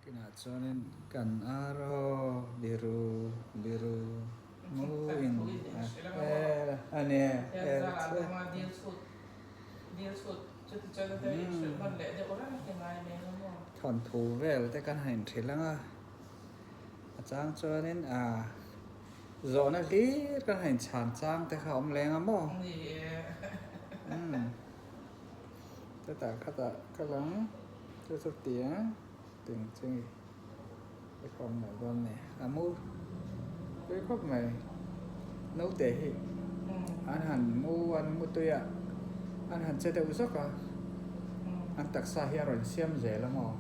Kinah chuanin kan ar aw biru biru muin a nia thawnthu vel te kan han inhrilh ang a a chang chuanin a zawhna hlir kan han inchhan chang te kha a awm leng a maw chutah khatah ka lang chu chu tiang. Ting ching i khawm leh dawn ni. A mu tui khawp mai. Naute hi an han mu an mu tui a, an han che deuh zawk a, an taksa hi a rawn siam zel a maw?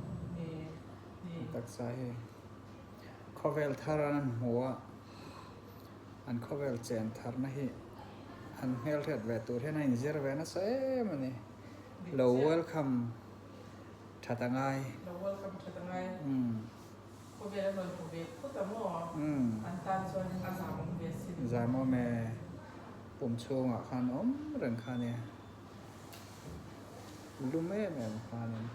An taksa hi khawvel thar an han hmu a, an khawvel chen tharna hi an hmelhriat ve tur hian a inzir ve nasa em a ni. Lo welcome. That a ngai. Lo welcome that a ngai. Khawvel a rawn hmu ve phut a maw? An tan chuanin a zamawm ve sin. Zamawm e. Pum chhungah khan awm reng kha nia. Lum em em khanin.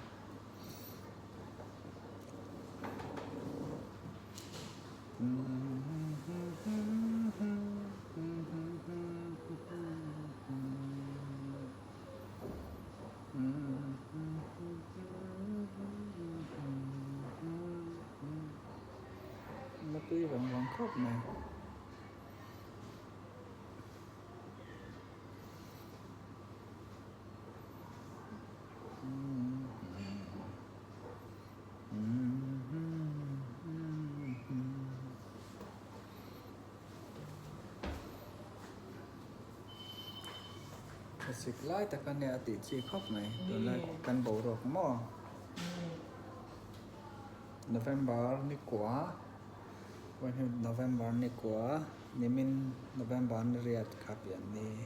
Matui vang vang khawp mai. Thlasik lai tak a nia a tih chi khawp mai tunlai kan boruak maw November ni kua vawiin hi November ni kua nimin November ni riat kha pian ni a ni.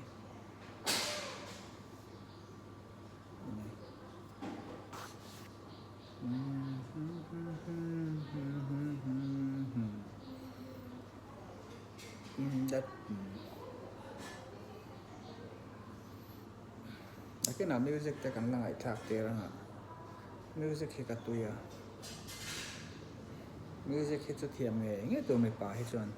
Nakinah music te kan la ngaihthlak tir ang a, music hi ka tui a, music hi chu thiam ngei ngei tur mipa hi chuan.